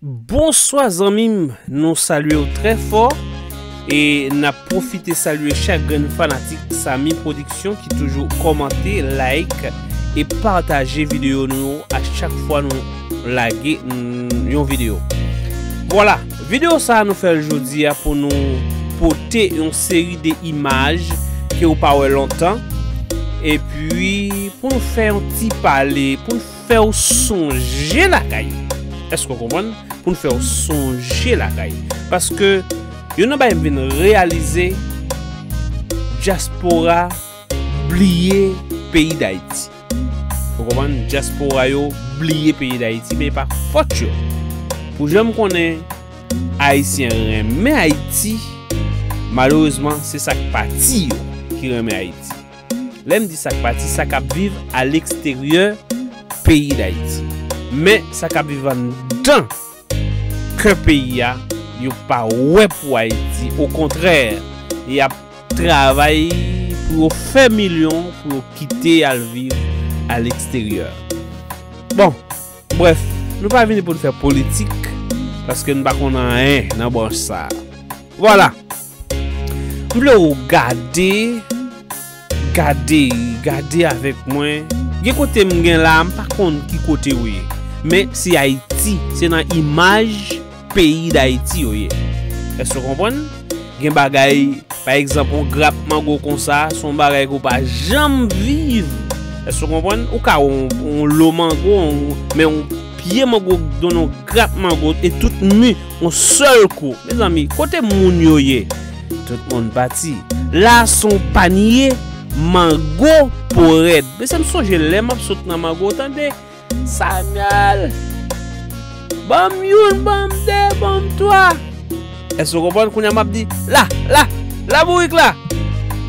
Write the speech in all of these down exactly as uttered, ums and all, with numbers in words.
Bonswa zanmi m, nou salye w trè fò e n ap pwofite salye chak grenn fanatik Samy Production ki toujou kòmante, like e pataje videyo nou yo a chak fwa nou lage mm, yon videyo. Vwala, videyo sa a nou fè l jodi a pou nou pote yon seri de imaj ke w pa wè lontan epi pou nou fè yon ti pale, pou nou fè w sonje lakay. Èske w konprann? Pou n fè w sonje lakay. Paske youn nan bagay m vin reyalize, dyaspora bliye peyi Dayiti. Ou konprann? Dyaspora yo bliye peyi Dayiti, men e pa fòt yo. Pou jan m konnen Ayisyen renmen Ayiti, malerezman, se sa k pati yo ki renmen Ayiti. Lè m di sa k pati, sa k ap viv aleksteryè peyi Dayiti. Men sa k ap viv anndan kè peyi a, yo pa wè pou Ayiti. Okontrè, y ap travay pou yo fè milyon pou yo kite al viv aleksteryè. Bon, brèf, nou pa vini pou n fè politik, paske n pa konn anyen nan branch sa a. Vwala. M vle w gade, gade, gade avèk mwen. Gen kote m gen la, m pa konn ki kote w ye. Men se Ayiti, se nan imaj peyi Dayiti yo ye. Èske w konprann? Gen bagay, pa egzanp, yon grap mango konsa, se yon bagay ke w pa janm viv. Èske w konprann? Ou ka wè yon, yon lo mango, yon, men yon pye mango, donk yon grap mango, e tout mi, yon sèl kou. Mezanmi, kote moun yo ye? Tout moun pati. La se yon panye mango po rèd. Mesye, m sonje lè m ap sot nan mango, tande. Samuel, ban m youn, ban m de, ban m twa. Èske w konprann? Kounye a m ap di, la, la, la bourik la.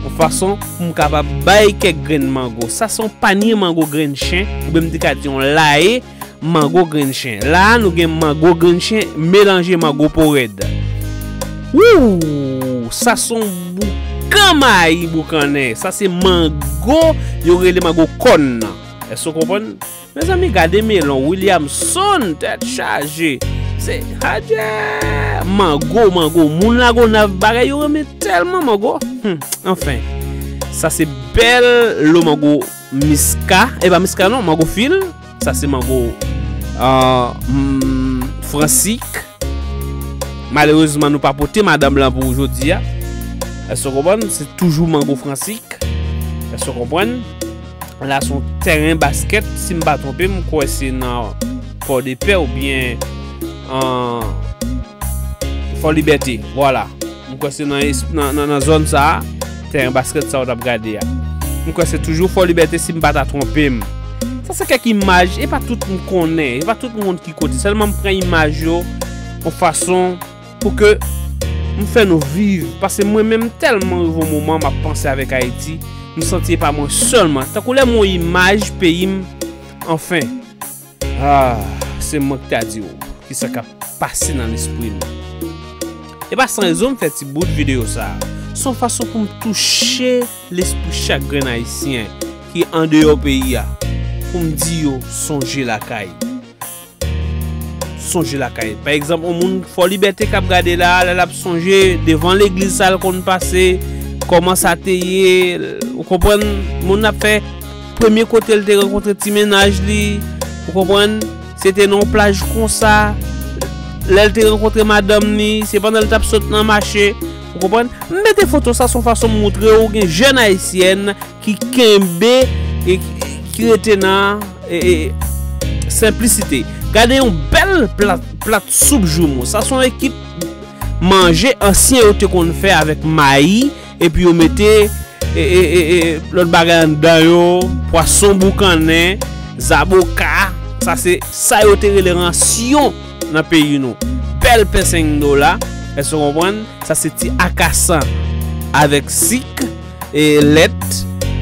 Yon fason pou m kapab bay kèk grenn mango. Sa se yon panye mango grenn chen, oubyen m te ka di yon laye mango grenn chen. La a, nou gen mango grenn chen melanje mango po rèd. Wouw! Sa se yon boukan mayi boukannen. Sa se mango yo rele mango kòn nan. Èske w konprann? Mezanmi, gade melon, Williamson, tèt chaje. Se, adje! Mango, mango. Moun Lagonav, bagay yo renmen tèlman mango. Hmm, anfen. Sa se bèl lo mango miska. E pa miska non, mango fil. Sa se mango, ah, hmm, fransik. Malerezman, nou pa pote madanm lan pou jodi a. Èske w konprann? Se toujou mango fransik. Èske w konprann? La se yon tèren baskèt, si m pa twonpe m, m kwè se nan Pòdepè oubyen an Fò Libète. Vwala. M kwè se nan, nan, nan, nan zòn sa a, tèren baskèt sa a w t ap gade a. M kwè se toujou Fò Libète si m pa ta twonpe m. Sa se kèk imaj, e pa tout m konnen, e pa tout moun ki kote. Sèlman m pran imaj yo yon fason pou ke m fè nou viv. Paske mwen menm tèlman rive yon moman m ap panse avèk Ayiti, m santi e pa mwen sèlman. Tankou lè m wè yon imaj peyi m, anfen. Ah, se mwen ki ta di w kisa k ap pase nan lespri m. E pa san rezon m fè ti bout videyo sa a. Se yon fason pou m touche lespri chak grenn Ayisyen ki andeyò peyi a, pou m di yo sonje lakay. Sonje lakay. Pa egzanp, yon moun Fò Libète k ap gade la a, lè l ap sonje devan legliz sa l konn pase, kòman sa te ye, ou konprann, moun ap fè premye kote l te rankontre ti mennaj li, ou konprann, se te nan yon plaj konsa, lè l te rankontre madanm li, se pandan l t ap sot nan mache, ou konprann. M mete foto sa se yon fason m moutre w gen jèn ayisyèn ki kenbe e ki, ki rete nan e, e, senplisite. Gade yon bèl plat, plat soup joumou. Sa se yon ekip manje ansyen yo te konn fè avèk mayi, epi yo mete e, e, e, e, lòt bagay anndan yo, pwason boukannen, zaboka. Sa se sa yo te rele ransyon nan peyi nou. Bèl pen senk dola, èske w konprann? Sa se ti akasan avèk sik e lèt.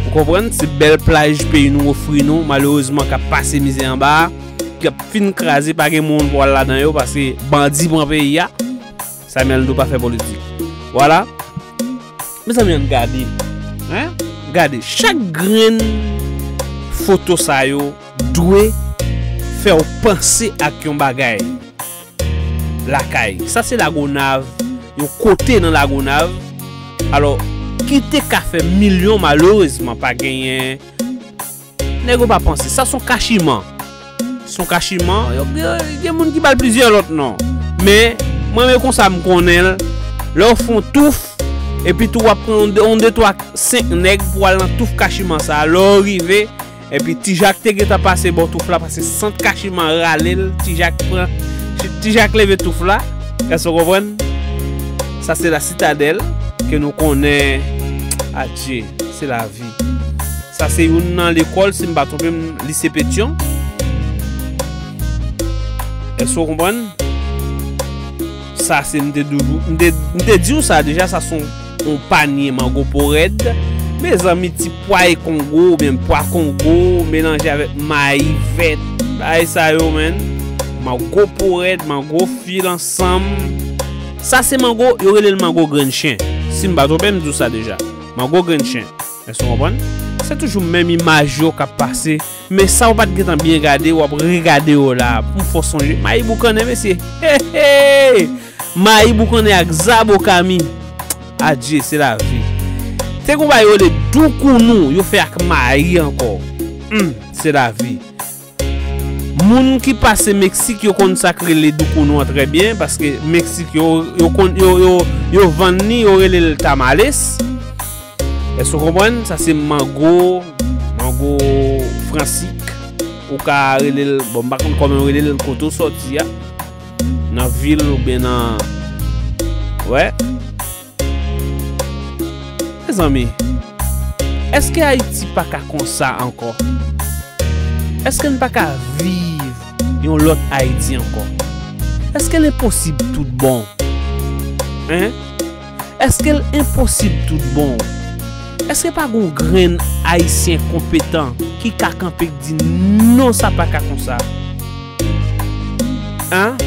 Ou konprann? Se bèl plaj peyi nou ofri nou, malerezman k ap pase mizè anba a, k ap fin kraze, pa gen moun pou al ladan yo paske bandi pran peyi a. Samuel Doe pa fè politik. Vwala. Mezanmi, ann gade. Hein? Gade, chak grenn foto sa yo dwe fè w panse ak yon bagay. lakay. Sa se Lagonav, yon kote nan Lagonav. Alò, ki te ka fè milyon, malerezman, pa genyen. Nèg yo pa panse. Sa se yon kachiman. Se yon kachiman. Yo, yo, gen moun ki ba l plizyè lòt non. Men, mwen menm konsa m konnen l. Lè w fè yon touf, epi tou w ap pran yon de, yon de, twa, senk nèg pou al nan touf kachiman sa a. Lè w rive, epi Ti Jak te gentan pase bò touf la, pase sant kachiman rale l, Ti Jak pran, Ti Jak leve touf la. Èske w konprann? Sa se la sitadèl ke nou konnen. Adje, se lavi. Sa se youn nan lekòl, si m pa twonpe m, lise Petyon. Èske w konprann? Sa se, m te toujou, m te, m te di w sa deja, sa se yon, yon panye mango po rèd. Mezanmi, ti pwa e kongo, oubyen pwa kongo, melanje avèk mayi vèt. Bagay sa yo, menn. Mango po rèd, mango fil ansanm. Sa se mango, yo rele l mango grenn chen. Si m pa twonpe m, m di w sa deja. Mango grenn chen. Èske w konprann? Se toujou menm imaj yo k ap pase. Men sa w pa t gentan byen gade, w ap regade yo la. Pou m fè w sonje. Mayi boukannen, mesye. He, he! Mayi boukannen ak zaboka mi. Adje, se lavi. Te gon bagay yo rele doukounou, yo fè ak mayi ankò. Hum, se lavi. Moun ki pase Meksik, yo konn sa k rele doukounou an trè byen, paske Meksik, yo, yo konn, yo, yo, yo vann li, yo rele l tamales. Èske w konprann? Sa se mango, mango fransik. Ou ka rele l, bon, m pa konn kòman yo rele l kote w sòti a. Nan vil oubyen nan, wè. Mezanmi, èske Ayiti pa ka konsa ankò? Èske n pa ka viv yon lòt Ayiti ankò? Èske l enposib tout bon? Hein? Èske l enposib tout bon? Èske pa gon grenn Ayisyen konpetan ki ka kanpe k di non, sa pa ka konsa? Hein?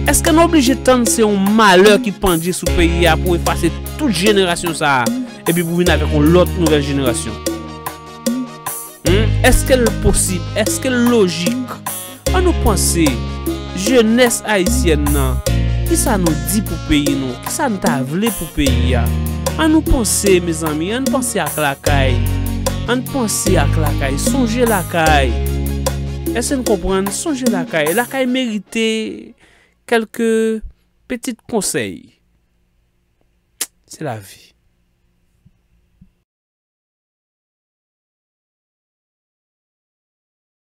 Èske n oblije tann se yon malè ki pandye sou peyi a pou efase tout jenerasyon sa a, epi pou vin avèk yon lòt nouvèl jenerasyon? Hmm? Èske l posib? Èske l lojik? Ann nou panse, jenès ayisyèn nan, kisa nou di pou peyi nou? Kisa n ta vle pou peyi a? Ann nou panse, mezanmi, ann panse ak lakay. Ann panse ak lakay. Sonje lakay. Èske n konprann? Sonje lakay. Lakay merite kèlke pitit konsèy. Se lavi.